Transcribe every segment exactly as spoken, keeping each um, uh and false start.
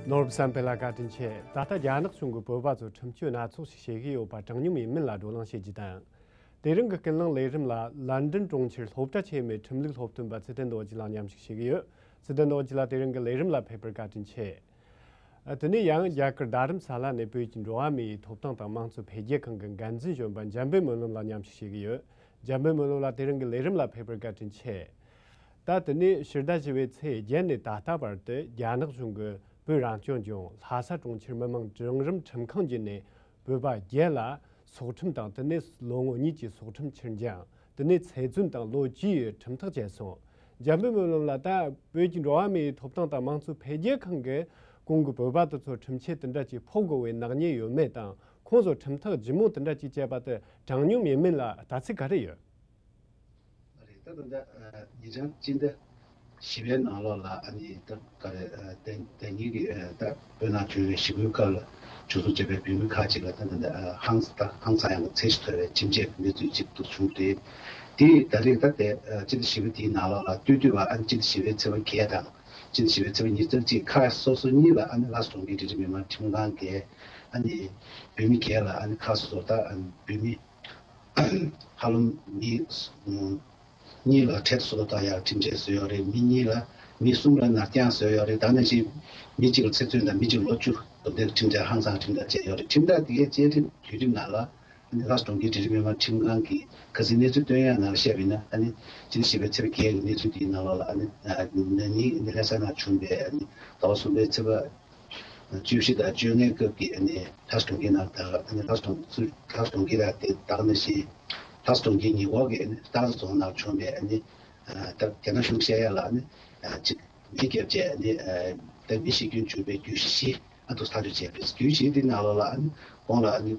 ནོར་བུ་བསམ་འཕེལ་ལགས་བཀའ་དྲིན་ཆེ། ད་ལྟ་རྒྱ་ནག་གཞུང་གིས་བོད་པ་ཚོར་ཁྲིམས་གཅོད་སྣ་ཚོགས་ཤིག་བྱེད་ཀྱི་ཡོད་པ་དྲང་སྙོམས་ཡིན་མིན་ལ་བགྲོ་གླེང་བྱེད་རྒྱུ་དང་། དེ་རིང་གི་ཀུན་གླེང་ལས་རིམ་ལ་ལན་ཀྲན་གྲོང་ཁྱེར་སློབ་གྲྭ་ཆེན་མོའི་ཁྲིམས་ལུགས་སློབ་སྟོན་པ་ཚེ་བརྟན་རྡོ་རྗེ་ལགས་མཉམ་ཞུགས་བྱེད་ཀྱི་ཡོད། ཚེ་བརྟན་རྡོ་རྗེ་ལགས་དེ་རིང་གི་ལས་རིམ་ལ་ཕེབས་པར་བཀའ་དྲིན་ཆེ། ཨ། དེ་ནས་ཡང་རྒྱ་གར་རྡ་རམ་ས་ལ་ནས་བོད་ཀྱི་འགྲོ་བ་མིའི་ཐོབ་ཐང་དང་དམངས་གཙོ་འཕེལ་རྒྱས་ཁང་གི་འགན་འཛིན་གཞོན་པ་འཇམ་དཔལ་སྨོན་ལམ་ལགས་མཉམ་ཞུགས་བྱེད་ཀྱི་ཡོད། འཇམ་དཔལ་སྨོན་ལམ་ལགས་དེ་རིང་གི་ལས་རིམ་ལ་ཕེབས་པར་བཀའ་དྲིན་ཆེ། ད་དེ་ནས་ཕྱི་ཟླ་བཞི་པའི་ཚེས་བརྒྱད་ནས་ད་ལྟ་བར་དུ་རྒྱ་ནག་གཞུང་གིས་བོད་རང་སྐྱོང་ལྗོངས་ལྷ་ས་གྲོང་ཁྱེར་མི་དམངས་གྲོང་རིམ་ཁྲིམས་ཁང་བརྒྱུད་ནས་བོད་པ་བརྒྱད་ལ་སྲོག་ཁྲིམས་དང་དེ་ནས་ལོ་ངོ་གཉིས་ཀྱི་སྲོག་ཁྲིམས་ཕྱིར་འགྱངས། དེ་ནས་ཚེ་བཙོན་དང་ལོ་བཅུའི་ཁྲིམས་ཐག་བཅད་སོང་། འཇམ་དཔལ་སྨོན་ལམ་ལགས། ད་བོད་ཀྱི་འགྲོ་བ་མིའི་ཐོབ་ཐང་དང་དམངས་གཙོ་འཕེལ་རྒྱས་ཁང་གིས་གོང་གི་བོད་པ་དེ་ཚོར་ཁྲིམས་ཆད་དེ་འདྲ་ཅིག་ཕོག་དགོས་པའི་ནག་ཉེས་ཡོད་མེད་དང་། ཁོང་ཚོར་ཁྲིམས་ཐག་ལྗིད་མོ་དེ་འདྲ་ཅིག་བཅད་པ་དེ་དྲང་སྙོམས་ཡིན་མིན་ལ་ལྟ་ཚུལ་ག་རེ་ཡོད། རེད། ད་ད་ལྟ་ཉེ་ཆར་སྤྱི་ཟླ་བཞི་པའི་ནང་ལོགས་ལ་ཨ་ནི་ད་ག་རེ་ཟླ་ཉིན་གྱི་ད་བོད་ནང་བྱུང་བའི་ཞི་རྒོལ་སྐབས་ལ་འཇུ་བཟུང་བྱས་པའི་བོད་མི་ཁག་ཅིག་ལ་ད་ད་ཧང་སང་ཧང་སང་ཡང་ཚད་གཞི་མཐོ་བའི་ཁྲིམས་ཆད་ཀྱི་གནས་ཚུལ་ཅིག་ཏུ་བྱུང་སྟེ། དེ་ད་རེས་ད་དེ་སྤྱི་ཟླ་བཞི་པ་དེའི་ནང་ལོགས་ལ་སྟོད་དུ་བ་ཨ་ནི་སྤྱི་ཟླ་བཞི་པའི་ཚེས་པ་བརྒྱད་དང་སྤྱི་ཟླ་བཞི་པའི་ཚེས་པ་ཉེར་གཅིག་ཁག་སོ་སོ་གཉིས་ལ་ཨ་ནི་ལྷ་ས་གྲོང་ཁྱེར་འབྲིང་རིམ་མི་དམངས་ཁྲིམས་ཁང་གིས་ཨ་ནི་བོད་མི་བརྒྱད་ལ་ཨ་ནི་ཁག་སོ་སོ་ད་ཨ་ནི་བོད་མི་ཧ་ལམ་མི་གཉིས་ལ་ཁྲལ་སོ་སོ་བཏང་ཡག་ཁྲིམས་ཆད་བཟོས་ཡོད་རེད། མི་གཉིས་ལ་མི་གསུམ་ལ་ནར་འགྱངས་བཟོས་ཡོད་རེད། ད་ནང་བཞིན་མི་གཅིག་ལ་ཚེ་བཙོན་དང་མི་གཅིག་ལ་ལོ་བཅུ་བསྡོམས་ཏེ་ཁྲིམས་ཆད་ཧང་སང་ཁྲིམས་ཐག་བཅད་ཡོད་རེད། ཁྲིམས་ཐག་དེ་གའི་བཅད་ཁྲིམས་བརྒྱུད་རིམ་ནང་ལ་ཨ་ནི་ལྷ་ས་གྲོང་ཁྱེར་འབྲིང་རིམ་མི་དམངས་ཁྲིམས་ཁང་གིས་གལ་སྲིད་གནས་ཚུལ་བཏོན་ཡག་ནང་ལ་བཤད་པ་ཡིན་ན་ཨ་ནི་སྤྱི་ཟླ་བཞི་པའི་ཚེས་པ་བརྒྱད་ཀྱི་གནས་ཚུལ་དེའི་ནང་ལོགས་ལ་ཨ་ནི་ན་ནིང་ཨ་ནི་ལྷ་ས་ནང་བྱུང་བའི་ཨ་ནི་ཟླ་བ་གསུམ་པའི་ཚེས་པ་བཅུ་བཞི་དང་བཅོ་ལྔའི་སྐབས་ཀྱི་ཨ་ནི་ལྷ་ས་གྲོང་ཁྱེར་ནང་དང་ཨ་ནི་ལྷ་ས་གྲོང་ཚུལ་ལྷ་ས་གྲོང་ཁྱེར་དང་དེ་དག་ནང་བཞིན་ལྷ་ས་གྲོང་ཁྱེར་ཉེ་འཁོར་གྱི་ཨ་ནི་སྟག་རྩེ་རྫོང་ནང་བྱུང་བའི་ཨ་ནི་ད་རྒྱ་ནག་གཞུང་བཤད་ཡ་ལ་ཨ་ནི་ཅིག་མི་བརྒྱབ་བྱས་ཨ་ནི་ད་མི་ཤི་རྐྱེན་བྱུང་བའི་རྒྱུད་བཞི་ཨ་འདུག་ཐག་གཅོད་བྱས་པའི་རྒྱུད་བཞི་དེ་ནང་ལོགས་ལ་ཨ་ནི་གོང་ལ་ཨ་ནི།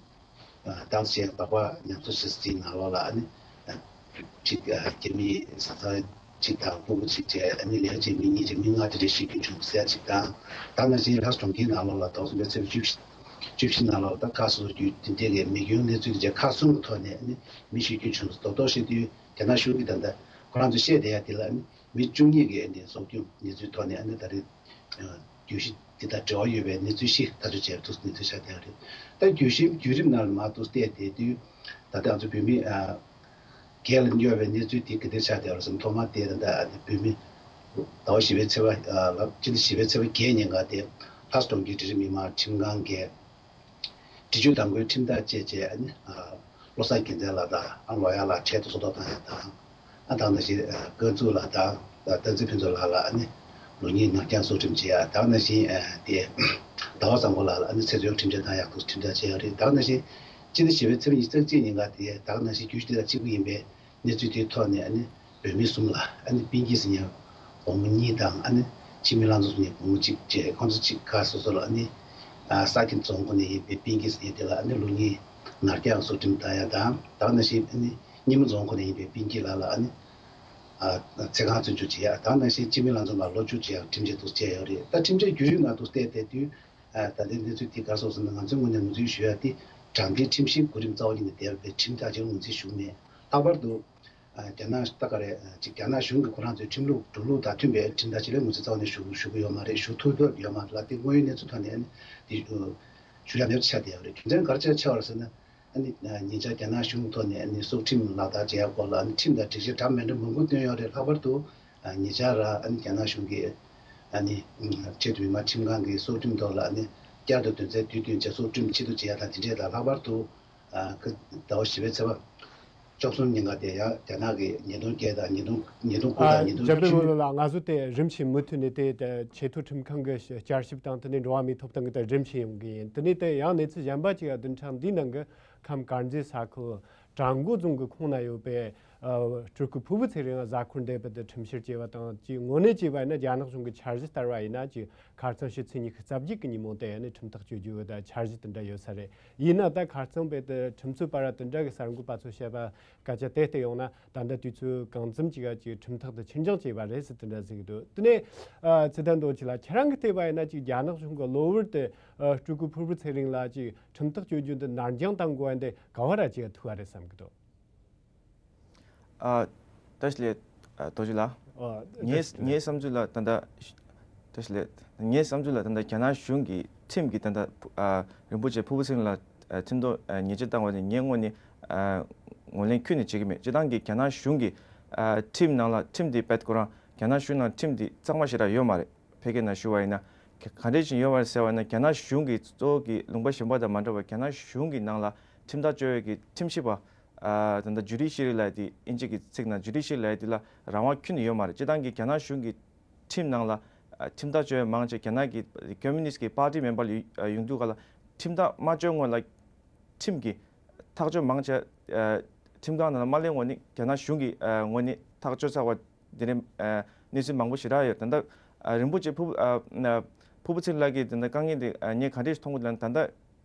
སྟག་རྩེ་སྦག་སྦག་ཉམས་གསོ་ཞེ་ས་ཅིག་ནང་ལོགས་ལ་ཨ་ནི་ཅིག་རྒྱ་མིའི་བཟའ་ཚང་ཅིག་དང་སྤུ་གུ་ཅིག་བྱས་ཨ་ནི་ལས་བྱེད་མི་གཉིས་ཀྱི་མི་ལྔ་དེ་འདྲ་ཤི་རྐྱེན་བྱུང་ཟེར་ཅིག་དང་། ད་ནང་བཞིན་ལྷ་ས་གྲོང་ཁྱེར་ནང་ལོགས་ལ་ཟླ་གསུམ་པའི་ཚེས་པ་བཅུ་བཞི་ནང་ལོགས་ལ་ད་ཁ་སོ་སོ་རྒྱུད་དེ་འདྲའི་གི་མི་རྒྱུ་གནས་ཚུལ་དེ་འདྲ་ཁག་གསུམ་གྱི་ཐོག་ནས་ཨ་ནི་མི་ཤི་རྐྱེན་བྱུང་ཟེར་རྡོག་རྡོག་བཤད་དུས་རྒྱ་ནག་གཞུང་གིས་ད་ལྟ་ཁོ་རང་ཚོས་བཤད་བསྡད་ཡ་དེ་ལ་ཨ་ནི། མི་བཅུ་གཉིས་ཀྱི་ཨ་ནི་སྲོག་སྐྱོན་གནས་ཚུལ་ཐོག་ནས་ཨ་ནི་ད་རེས་གྱོད་གཞི་འདི་དང་འབྲེལ་བ་ཡོད་པའི་གནས་ཚུལ་བཞི་ཐག་གཅོད་བྱས་པ་འདུག་གནས་ཚུལ་ཆགས་བསྡད་པ་རེད། ད་གྱོད་གཞི་བརྒྱུད་རིམ་ནང་ལ་མར་འདུག་བལྟས་བསྡད་དུས་ད་ལྟ་ང་ཚོ་བོད་མི་ཨ་བརྒྱད་ལ་གཉོར་བའི་གནས་ཚུལ་དེ་ག་འདྲ་ཆགས་བསྡད་པ་རེད་ཟེར་ན། ཐོག་མར་དེ་ད་ལྟ་ཨ་ནི་བོད་མི་ཟླ་བ་བཞི་པའི་ཚེས་པ་ཨ་ལ་སྤྱི་ཟླ་བཞི་པའི་ཚེས་པ་བརྒྱད་ཉིན་ཀ་དེ་ལྷ་ས་གྲོང་ཁྱེར་འབྲིང་རིམ་མི་དམངས་ཁྲིམས་ཁང་གིས། འདྲི་གཅོད་དང་པོའི་ཁྲིམས་ཐག་བཅད་རྗེས་ཨ་ནི་ཨ་བློ་བཟང་རྒྱལ་མཚན་ལགས་དང་ཨ་ལོ་ཡག་ལགས་འཕྲལ་དུ་སྲོག་ཐོག་བཏང་ཡག་དང་། ཨ་ད་ནང་བཞིན་ཨ་བཀའ་ཟུར་ལགས་དང་ཨ་བསྟན་འཛིན་ཕུན་ཚོགས་ལགས་ལ་ཨ་ནི་ལོ་གཉིས་ནར་འགྱངས་སྲོག་ཁྲིམས་བཅད་ཡག་ད་ནང་བཞིན་ཨ་དེ་ཟླ་བ་བཟང་པོ་ལགས་ལ་ཨ་ནི་ཚེ་བཙོན་ཁྲིམས་ཆད་བཏང་ཡག་ཏུ་ཁྲིམས་ཐག་བཅད་ཡོད་རེད། ད་ནང་བཞིན་སྤྱི་ཟླ་བཞི་པའི་ཚེས་པ་ཉི་ཤུ་རྩ་གཅིག་ཉིན་ཀ་དེ་ད་ནང་བཞིན་རྒྱུད་སྤྱི་ཟླ་གཅིག་པུ་ཡིན་པའི་གནས་ཚུལ་དེའི་ཐོག་ནས་ཨ་ནི་བོད་མི་གསུམ་ལ་ཨ་ནི་པིན་ཀི་ཟེར་མཁན་བུ་མོ་གཉིས་དང་ཨ་ནི་འཆི་མེད་བླ་མཚོ་ཟེར་མཁན་བུ་མོ་གཅིག་བཅས་ཁོང་ཚོ་གཅིག་ཁ་སོ་སོ་ལ་ཨ་ནི་ཨ་ས་ཁྱི་རྫོང་ཁོངས་ནས་ཡིན་པའི་པིན་ཀི་ཟེར་མཁན་དེ་ལ་ཨ་ནི་ལོ་གཉིས་ནར་འགྱངས་སྲོག་ཁྲིམས་བཏང་ཡ་དང་། ད་ག་ནང་བཞིན་ཨ་ནི་སྙེ་མོ་རྫོང་ཁོངས་ནས་ཡིན་པའི་པིན་ཀི་ལགས་ལ་ཨ་ནི་ཨ་ཚེ་གང་བཙོན་འཇུག་བྱེད་ཡ་ད་ག་ནང་བཞིན་འཆི་མེད་བླ་མཚོ་ལ་ལོ་བཅུ་བཅས་ཡ་ཁྲིམས་ཆད་དུ་བཅད་ཡོད་རེད། ད་ཁྲིམས་ཆད་བརྒྱུད་རིམ་ནང་དུ་བལྟས་བསྡད་དུས། ཨ་ད་ལྟའི་གནས་ཚུལ་འདི་ག་རེ་སོང་ཟེར་ན། ང་ཚོའི་ངོས་ནས་ངོས་འཛིན་ཞུ་ཡ་དེ་དྲང་བདེན་ཁྲིམས་བཞིན་གོ་རིམ་རྩ་བ་ཉིད་ནས་བསྡད་པའི་ཁྲིམས་ཐག་གཅོད་ངོས་འཛིན་ཞུ་མེད། ལྷག་པར་དུ་ཨ་རྒྱ་ནག་ད་ག་རེ་ཅིག་རྒྱ་ནག་གཞུང་གིས་ཁོ་རང་ཚོའི་ཁྲིམས་ལུགས་འགྲོ་ལུགས་དང་མཐུན་པའི་ཁྲིམས་ཐག་གཅོད་ལ་ངོས་འཛིན་རྩ་བ་ནས་ཞུ་ཞུ་གི་ཡོད་མ་རེད། ཞུ་ཐུབ་ཐུབ་ཡོད་མ་རེད་ལ། དེ་དངོས་ཡོད་གནས་ཚུལ་ཐོག་ནས་ཨ་ནི་དེ་ཞུ་ཡ་མེད་པ་ཆགས་བསྡད་ཡོད་རེད། རྒྱུ་མཚན་ག་རེ་ཆགས་ཆགས་པ་རེད་ཟེར་ན། ཨ་ནི་ཉེ་ཆར་རྒྱ་ནག་གཞུང་ཐོག་ནས་ཨ་ནི་སྲོག་ཁྲིམས་ལག་བསྟར་བྱེད་ཡ་སྐོར་ལ་ཨ་ནི་ཁྲིམས་དང་སྒྲིག་གཞི་འདྲ་མི་འདྲ་མང་པོ་བཏོན་ཡོད་རེད། ལྷག་པར་དུ་ཨ་ཉེ་ཆར་ར་ཨ་ནི་རྒྱ་ནག་གཞུང་གིས་ཨ་ནི་ཆེས་མཐོའི་མི་དམངས་ཁྲིམས་ཁང་གི་སྲོག་ཁྲིམས་ཐོག་ལ་ཨ་ནི་བསྐྱར་དུ་དོན་ཚན་བསྡུས་བཏོན་བྱས་སྲོག་ཁྲིམས་ཕྱིར་བསྡུ་བྱེད་ཡ་དང་དེ་འདྲས་དང་། ལྷག་པར་དུ་ཨ་ཁ་ཟླ་བ་བཞི་པའི་ཚེས་པ་བཅུ་གསུམ་ཉིན་ཀ་དེ་ཡང་རྒྱ་ནག་གི་ཉིས་སྟོང་བརྒྱད་དང་ཉིས་སྟོང་ཉིས་སྟོང་དགུ་དང་ཉིས་སྟོང་བཅུ་བཞི། ལ་ང་ཚོ་དེ་རིམ་བཞིན་མུ་མཐུད་ནས་དེ་ཆེས་མཐོའི་ཁྲིམས་ཁང་གི་བསྐྱར་ཞིབ་དང་དེ་ནས་འགྲོ་བ་མིའི་ཐོབ་ཐང་གི་དེ་རིམ་བཞིན་ཡོང་གི་ཡིན། དེ་ནས་དེ་ཡང་གནས་ཚུལ་གཞན་པ་ཅིག་ཡང་བདུན་ཕྲག་འདིའི་ནང་གི་ཁམས་དཀར་མཛེས་ས་ཁུལ་བྲག་མགོ་རྫོང་གི་ཁོངས་ན་ཡོད་པའི་ཨ་སྤྲུལ་སྐུ་ཕུར་བུ་ཚེ་རིང་གཟའ་འཁོར་འདས་པ་དེ་ཁྲིམས་བཤེར་བྱས་པ་དང་། ཅིག་དངོས་གནས་བྱས་པ་ཡིན་ན་རྒྱ་ནག་གཞུང་གི་འཆར་གཞི་ལྟར་བ་ཡིན་ན་ཅིག་ཁ་སང་ཕྱི་ཚེས་ཉི་ཤུ་རྩ་བརྒྱད་ཀྱི་ཉིན་མོ་དེ་ཡང་ནས་ཁྲིམས་ཐག་གཅོད་རྒྱུ་དང་འཆར་གཞི་དེ་འདྲ་ཡོད་ས་རེད། ཡིན་ན་ད་ཁ་སང་བས་དེ་ཁྲིམས་རྩོད་པ་ར་དེ་འདྲ་གི་གསར་འགོད་པ་ཚོ་བཤད་པ་སྐད་ཆ་དེ་ལྟ་ཡོང་ན། ད་ལྟ་དུས་ཚོད་གང་འཚམ་ཅིག་ག་ཅིག་ཁྲིམས་ཐག་དེ་ཕྱིར་འགྱངས་བྱས་པ་རེད་ཟེར་དེ་འདྲ་ཟེར་གྱི་འདུག་དེ་ནས་ཨ་ཚེ་བརྟན་རྡོ་རྗེ་ལགས། ཁྱེད་རང་གིས་བལྟས་པ་ཡིན་ན་ཅིག་རྒྱ་ནག་གཞུང་གིས་གློ་བུར་དུ་ཨ་སྤྲུལ་སྐུ་ཕུར་བུ་ཚེ་རིང་ལ་ཅིག་ཁྲིམས་ཐག་གཅོད་རྒྱུ་འདི་ནར་འགྱངས་བཏང་དགོས་པ་འདི་ག་བ་ར་ཅིག་ཐུག་པ་རེད་བསམ་གྱི་འདུག་ཨ་བཀྲ་ཤིས་བདེ་ལེགས། ཨ་རྡོ་རྗེ་ལགས། ཨ་ངའི་བཀྲ་ཤིས་བདེ་ལེགས། ངའི་བསམ་ཚུལ་ལ་ད་ལྟ་ད་ བཀྲ་ཤིས་བདེ་ལེགས། ངའི་བསམ་ཚུལ་ལ་ད་ལྟ་རྒྱ་ནག་གཞུང་གི་ཁྲིམས་ཀྱི་ད་ལྟ་ཕུ་ཨ་རིན་པོ་ཆེ་ཕུར་བུ་ཚེ་རིང་ལགས་ཨ་ཁྲིམས་ཐོག་ཨ་ཉེས་ཆད་བཏང་བ་དེ་ངས་དངོས་གནས་ཨ་ངོས་ལེན་ཁྱོན་ནས་བྱེད་ཀྱི་མེད། སྤྱིར་བཏང་གི་རྒྱ་ནག་གཞུང་གི་ཨ་ཁྲིམས་ནང་ལ་ཁྲིམས་དེ་བེད་ཁོ་རང་རྒྱ་ནག་གཞུང་ནང་ཁྲིམས་དེ་གཙང་མ་ཞེ་དྲག་ཡོད་མ་རེད། ཕལ་སྐད་ནང་ཞུ་བ་ཡིན་ན་ག་ག་འདྲ་ཞིག་ཡོད་མ་རེད་ཟེར་བ་ཡིན་ན། རྒྱ་ནག་གཞུང་གི་གཙོ་བོ་གི་ལུང་པ་གཞན་པ་དང་མ་འདྲ་བར་རྒྱ་ནག་གཞུང་གི་ནང་ལ་ཁྲིམས་ཐག་གཅོད་ཡས་ཀྱི་ཁྲིམས་ཞིབ་པ་ཨ་ད་ལྟ་ཇུ་ཌི་ཤི་རི་ལབ་ཡས་དེ་ཨིན་ཇི་གི་ཚིག་ནང་ཇུ་ཌི་ཤི་རི་ལབ་ཡས་དེ་ལ་རང་དབང་ཁྱོན་ནས་ཡོད་མ་རེད། སྤྱིར་བཏང་གི་རྒྱ་ནག་གཞུང་གི་ཁྲིམས་ནང་ལ་ཨ་ཁྲིམས་ཐག་གཅོད་མང་ཆེ་རྒྱ་ནག་གི་ཀོ་མུ་ནིསྟ་གི་པར་ཊི་མེམ་བར་ལ་ཡོང་དུས་ག་ལ་ཁྲིམས་ཐག་མ་གཅོད་སྔོན་ལ་ཁྲིམས་ཀྱི་ཐག་གཅོད་མང་ཆེ་ཨ་ཁྲིམས་ཁང་ནང་ལ་མ་སླེབས་སྔོན་ནས་རྒྱ་ནག་གཞུང་གི་ཨ་ངོས་ནས་ཐག་གཅོད་ཚར་བ་དེ་འདྲའི་ཨ་གནས་ཚུལ་མང་པོ་ཞེ་དྲག་ཡོད། ད་ལྟ་ཨ་རིན་པོ་ཆེ་ཕུར་ཨ་ཕུར་བུ་ཚེ་རིང་ལགས་ཀྱི་ད་ལྟ་དཀའ་ངལ་དེ་ཨ་ངས་ག་འདྲས་མཐོང་གི་འདུག་ལབ་ན། ད་ལྟ་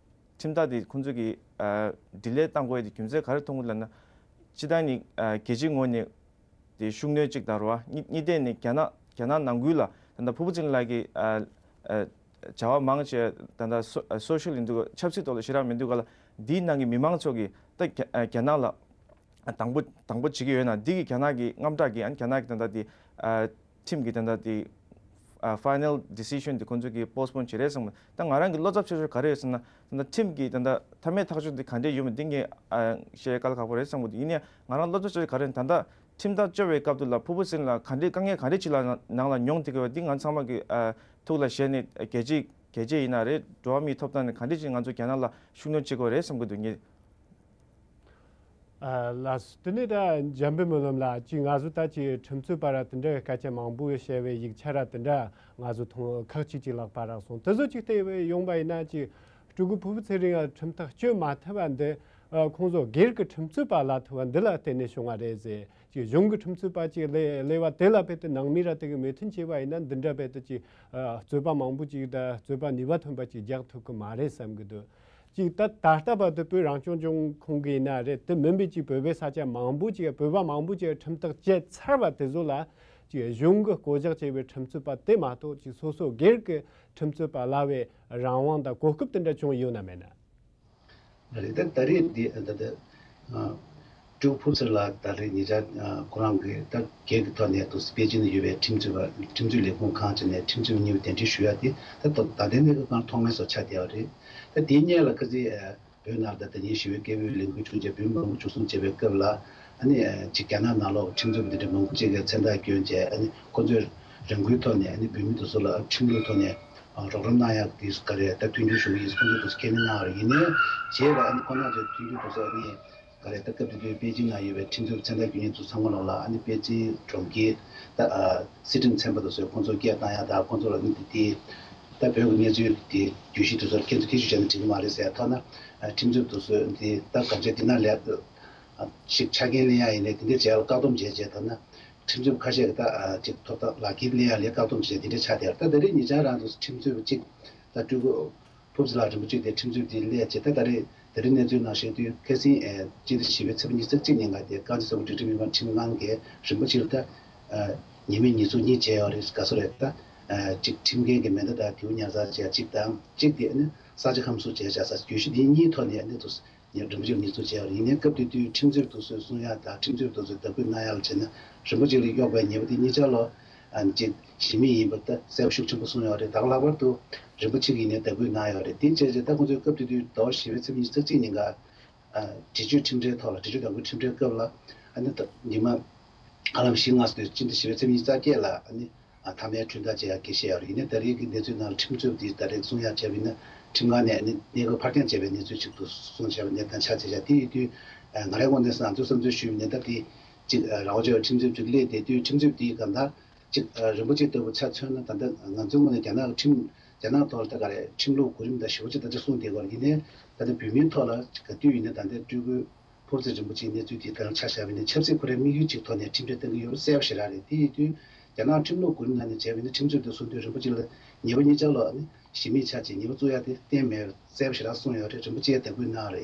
ཁྲིམས་ཐག་དེ་ཁོང་ཚོས་ཀྱི་ཨ་ཌི་ལེ་བཏང་དགོས་ཡས་དེ་རྒྱུ་མཚན་ག་རེ་མཐོང་གི་འདུག་ལབ་ན། སྤྱིར་བཏང་ནི་ཨ་རྒྱལ་སྤྱིའི་ངོས་ནས་དེ་ཤུགས་སྣོན་གཅིག་དང་རེད་བ། གཉིས་གཉིས་ཐད་ནས་རྒྱ་ནག་རྒྱ་ནག་ནང་ཁུལ་ལ་ད་ལྟ་ཕུར་བུ་ཚེ་རིང་ལགས་ཀྱི་ཨ་ཨ་བྱ་བ་མང་ཆེ་ད་ལྟ་སོ་ཨ་སོ་ཤལ་ཡིན་དུས་ཆབ་སྲིད་ཐོག་ལ་ཞེ་དྲག་མི་འདུག་ག་ལ། འདིའི་ནང་གི་མི་མང་ཚོ་གིས་ད་རྒྱ་ཨ་རྒྱ་ནག་ལ་དང་པོ་དང་པོ་བྱེད་ཀྱི་ཡོད་ན། འདི་གི་རྒྱ་ནག་གི་དངངས་སྐྲག་གིས་ཨ་ནི་རྒྱ་ནག་གི་ད་ལྟ་དེ་ཨ་ཁྲིམས་ཀྱི་ད་ལྟ་དེ་ཨ་ཕའི་ནལ་ཌི་སི་ཤན་དེ་ཁོང་ཚོས་ཀྱི་པོསཊ་པོན་བྱེད་རེད་བསམ། ད་ང་རང་གི་བློ་འཚབ་ཆེ་ཤོས་ག་རེ་ཡོད་ཟེར་ན། ད་ལྟ་ཁྲིམས་ཀྱི་ད་ལྟ་མཐའ་མའི་ཐག་གཅོད་འདི་ག་འདྲས་ཡོད་མེད་འདི་ངས་ཨ་བཤད་དཀའ་ལས་ཁག་པོ་རེད་བསམ་གི་འདུག་ཡིན་ནའི་ང་རང་བློ་འཚབ་ཆེ་ཤོས་ག་རེ་ཡིན། ད་ལྟ་ཁྲིམས་ཐག་གཅོད་པའི་སྐབས་དུ་ལ་ཕུར་བུ་ཚེ་རིང་ལགས་ག་འདྲས་དཀའ་ངལ་ག་འདྲས་ཅིག་ལ་ནང་ལ་མྱོང་བསྡད་ཀྱི་ཡོད་པ་འདི་ང་ཚང་མ་གི་ཨ་ཐུགས་ལ་བཞེས་ནས། རྒྱལ་སྤྱི་རྒྱལ་སྤྱི་ཡིན་ན་རེད། འགྲོ་བ་མིའི་ཐོབ་ཐང་ནས་ག་འདྲས་ཅིག་ང་ཚོ་རྒྱ་ནག་ལ་ཤུགས་སྣོན་བྱེད་དགོས་རེད་བསམ་གི་འདུག་ངས། ཨ་ལགས་སོ། དེ་ནས་ད་འཇམ་དཔལ་སྨོན་ལམ་ལགས་ཀྱིས་ང་ཚོ་ད་ཅིག་ཁྲིམས་རྩོད་པ་ར་དེ་འདྲ་སྐད་ཆ་མང་པོ་བཤད་པའི་ཡིག་ཆ་ར་དེ་འདྲ་ང་ཚོ་མཐོང་ཁག་ཅིག་ཅིག་ལག་པ་རག་སོང་། དེ་ཚོ་ཅིག་བལྟས་ཡོང་པ་ཡིན་ན་ཅིག་སྤྲུལ་སྐུ་ཕུར་བུ་ཚེ་རིང་ཁྲིམས་ཐག་གཅོད་མ་ཐུབ་པ་འདི་ཨ་ཁོང་ཚོ་སྒེར་གྱི་ཁྲིམས་རྩོད་པ་ལ་ཐུབ་པ་འདི་ལ་བརྟེན་ནས་བྱུང་བ་རེད་ཟེར། ཅིག་གཞུང་གི་ཁྲིམས་རྩོད་པ་ཅིག་ལས་ལས་པ་དེ་ལ་བལྟས་ཏེ་ནང་མི་ར་དེ་གི་མོས་མཐུན་བྱས་པ་ཡིན་ན་འདི་འདྲ་བལྟས་ཏེ་ཅིག་ཨ་རྩོད་པ་མང་པོ་ཅིག་ད་རྩོད་པ་ནུས་པ་ཐོན་པ་ཅིག་རྒྱག་ཐུབ་ཀྱི་མ་རེད་བསམ་གི་འདུག་ཅིག་ད་ད་ལྟ་བར་དུ་བོད་རང་སྐྱོང་ལྗོངས་ཁོངས་ཀྱི་ཡིན་ན་རེད། དེ་མིན་པའི་ཅིག་བོད་པའི་ས་ཆ་མང་པོ་ཅིག་བོད་པ་མང་པོ་ཅིག་ཁྲིམས་ཐག་བཅད་ཚར་བ་དེ་ཚོ་ལ་ཅིག་གཞུང་གི་བསྐོ་གཞག་བྱས་པའི་ཁྲིམས་རྩོད་པ་དེ་མ་གཏོགས་ཅིག་སོ་སོ་སྒེར་གྱི་ཁྲིམས་རྩོད་པ་ལ་བའི་རང་དབང་དང་གོ་སྐབས་དེ་འདྲ་བྱུང་ཡོད་ན་མེད་ན། རེད། ད་ད་རེས་འདི་ད་ལྟ་ཨ་སྤྲུལ་སྐུ་ཕུར་བུ་ཚེ་རིང་ལགས་ད་རེས་ཉེ་ཆར་ཨ་ཁོ་རང་གི་ད་སྒེར་གྱི་ཐོག་ནས་དུ་པེ་ཅིན་དུ་ཡོད་པའི་ཁྲིམས་རྩོད་པ་ཁྲིམས་རྩོད་ལས་ཁུངས་ཁང་ཅིག་ནས་ཁྲིམས་རྩོད་གཉིས་པ་གདན་འདྲེན་ཞུ་ཡ་དེ་ད་ད་ད་ལྟའི་གནས་སྐབས་སྒང་ཐོག་མའི་བཟོ་ཆགས་བསྡད་པ་རེད། ད་དེའི་སྔོན་ལ་ཁ་སང་ཨ་བོད་ནང་ད་ད་ཉིན་ཞི་བའི་སྐད་འབོད་ལས་འགུལ་བྱུང་རྗེས་བོད་མི་མང་པོ་འཇུ་བཟུང་བྱས་པའི་སྐབས་ལ་ཨ་ནི་ཨ་ཅིག་རྒྱ་ནག་ནང་ལོགས་ཁྲིམས་རྩོད་པ་འདི་འདྲ་མང་པོ་ཅིག་གིས་མཚན་རྟགས་བསྐྱོན་བྱས་ཨ་ནི་ཁོ་ཚོས་རང་འགུལ་ཐོག་ནས་ཨ་ནི་བོད་མི་དེ་ཚོ་ལ་ཁྲིམས་ལུགས་ཐོག་ནས་ཨ་རོགས་རམ་གནང་ཡག་དེ་ག་རེ་ད་མཐུན་འགྱུར་ཞུ་གི་ཡིན་ཁོང་ཚོ་དེ་ཚོ་ཁས་ལེན་གནང་བ་རེད། ཡིན་ནའི་རྗེས་ལ་ཨ་ནི་ཁོང་རྣམ་ཚོའི་མཐུན་འགྱུར་དེ་ཚོ་ཨ་ནི་ག་རེ་ད་སྐབས་དེ་དུས་པེ་ཅིན་ནང་ཡོད་པའི་ཁྲིམས་རྩོད་མཚན་རྟགས་བསྐྱོན་མཁན་ཚོ་ཚང་མ་ལོག་ལ་ཨ་ནི་པེ་ཅིན་གྲོང་ཁྱེར་ད་ཨ་སི་ཁྲོན་ཚན་པ་དེ་ཚོས་ཁོང་ཚོ་སྐད་བཏང་ཡག་དང་ཁོང་ཚོ་ལ་ཨ་ནི་དེ་དེ་ད་བོད་ཀྱི་གནས་ཚུལ་དེ་བརྗོད་གཞི་དེ་ཚོ་ཁྱེད་ཚོ་ཐེ་བྱུས་བྱས་ན་འགྲིག་གི་མ་རེད་ཟེར་ཐོག་ན་ཨ་ཁྲིམས་རྩོད་དེ་ཚོས་དེ་ད་ག་ཚོད་དེ་ན་ལས་ཞིག་ཆ་རྐྱེན་ལེན་ཡག་ཡིན་ནའི་དེ་འདྲའི་བྱས་ལ་བཀག་སྡོམ་བྱས་བྱས་ཐོག་ན། ཁྲིམས་རྩོད་ཁ་ཤས་ཀྱིས་ད་ཨ་ཅིག་ཐོབ་ཐང་ལག་ཁྱེར་ལེན་ཡག་ལས་བཀག་སྡོམ་བྱས་དེ་འདྲ་ཆགས་བསྡད་ཡོད་རེད། ད་ད་རེས་ཉེ་ཆར་རང་དུ་ཁྲིམས་རྩོད་པ་གཅིག་ད་སྤྲུལ་སྐུ་ཕུར་བུ་ཚེ་རིང་རིན་པོ་ཆེ་དེ་ཁྲིམས་རྩོད་དེ་སླེབས་བྱས་ད་ད་རེས་ད་རེས་གནས་ཚུལ་ནང་བཤད་དུས་ཁ་སང་ཨ་སྤྱི་ཟླ་བཞི་པའི་ཚེས་པ་ཉི་ཤུ་རྩ་གཅིག་ཉིན་ཀ་དེ་རྐང་རྗེས་ས་ཁུལ་སྒྲིག་ཁྲིམས་མི་དམངས་ཁྲིམས་ཁང་གིས་རིན་པོ་ཆེ་ལ་ད་ཨ་ཉེས་མེད་ཉེས་འཛུགས་གཉིས་བྱས་ཡོད་རེད། ག་ཚོད་རེད་ད་ཨ་གཅིག་ཁྲིམས་འགན་གྱི་མེ་མདའ་དང་དེའུ་ཉར་ཚགས་བྱས་གཅིག་དང་གཅིག་དེ་ཨ་ནི་ས་ཆ་ཁམས་གསོ་བྱས་བྱས་ས་བརྗོད་གཞི་འདི་གཉིས་ཐོག་ནས་ཨ་ནི་དུ། ཉེ་རིན་པོ་ཆེ་ཉེས་འཛུགས་བྱས་པ་རེད། ཡིན་ནའི་སྐབས་དེ་དུས་ཁྲིམས་རྩོད་དེ་ཚོས་གསུང་ཡག་དང་ཁྲིམས་རྩོད་དེ་ཚོས་བདག་སྐྱོང་གནང་ཡག་ལ་བྱས་ན་རིན་པོ་ཆེ་ལ་གཡོགས་པའི་ཉེས་པ་དེ་གཉིས་ཆ་ལོ་ཨ་ཅིག་ཞི་མི་ཡིན་པ་ད་གསལ་པོ་ཤུགས་ཆེན་པོ་གསུངས་ཡོད་རེད། ད་ག་ལྷག་པར་དུ་རིན་པོ་ཆེ་གིས་ཡིན་ནའི་བདག་སྐྱོང་གནང་ཡོད་རེད། དེ་བྱས་རྗེས་ད་ཁོང་ཚོས་སྐབས་དེ་དུས་ཟླ་བ་བཞི་པའི་ཚེས་ཉི་ཤུ་རྩ་གཅིག་ཉིན་ཀ་ཨ་འདྲི་གཅོད་ཁྲིམས་ཁྲལ་ཐོག་ལ་འདྲི་གཅོད་དང་པོའི་ཁྲིམས་ཁྲལ་སྐབས་ལ་ཨ་ནི་ད་ཉི་མ་ཧ་ལམ་བཞི་ལྔ་ཙམ་དུས་སྤྱི་ཟླ་བཞི་པའི་ཚེས་ཉི་ཤུ་རྩ་བརྒྱད་ལ་ཨ་ནི། ཨ་མཐའ་མའི་གྲོས་ཐག་བཅད་ཡག་གི་བཤད་ཡོད་རེད། ཡིན་ནའི་ད་རེས་ཀྱི་གནས་ཚུལ་ནང་ལ་ཁྲིམས་རྩོད་འདི་ད་རེས་གསུང་ཡག་བྱས་པ་ཡིན་ན་ཁྲིམས་ཁང་ནས་ནི་གནས་སྐབས་ཕར་འགྱངས་བྱས་པའི་གནས་ཚུལ་ཅིག་ཏུ་གསུངས་བྱས་པ་གནས་སྟངས་ཆགས་བྱས་བྱས་དེ་ཡིན་དུས་ཨ་ང་རའི་ངོས་ནས་ང་ཚོས་བསམ་ཚུལ་ཞུས་པ་ཡིན་ན་ད་དེ་ཅིག་ཨ་རང་དབང་ཆེ་བའི་ཁྲིམས་རྩོད་ཅིག་སླེབས་བསྡད་དུས་ཁྲིམས་རྩོད་འདིའི་གང་ལྟར་ཅིག་ཨ་རིན་པོ་ཆེ་ལྟ་བུ་ཆ་མཚོན་ན་ད་ལྟ་ང་ཚོའི་ངོས་ནས་རྒྱ་ནག་གི་ཁྲིམས་རྒྱ་ནག་ཐོག་ལ་ད་ག་རེ་ཁྲིམས་ལུགས་གོ་རིམ་དང་ཞེ་པོ་ཅིག་ད་ཆ་གསུངས་བསྡད་ཡོད་རེད། ཡིན་ནའི་ད་ལྟ་བོད་མིའི་ཐོག་ལ་ག་དུས་ཡིན་ན་ད་ལྟའི་སྤྲུལ་སྐུ། ཕུར་བུ་ཚེ་རིན་པོ་ཆེའི་གནས་ཚུལ་དེ་ད་རུང་ཆ་བཞག་པ་ཡིན་ན་ཆབ་སྲིད་ཁོ་རའི་དམིགས་ཡུལ་གཅིག་ཐོག་ནས་ཁྲིམས་ཆད་གཏང་གི་ཡོད་པ་གསལ་པོ་ཞེ་དྲག་རེད། དེ་ཡིན་དུས་རྒྱ་ནག་ཁྲིམས་ལུགས་གོ་རིམ་ནང་ནས་བྱས་པ་ཡིན་ན་ཁྲིམས་རྩོད་དེ་གསུང་དུས་རིན་པོ་ཆེ་ལ་ཉེས་པ་གཉིས་ཆར་ལོག་ནི་ཞི་མི་ཆགས་ཀྱི་ཉེས་པ་བཙུགས་ཡག་དེ་གཏན་མེད་པ་གསལ་པོ་ཞེ་དྲག་གསུངས་ཡོད་རེད། རིན་པོ་ཆེས་དགག་པ་གནང་རེད།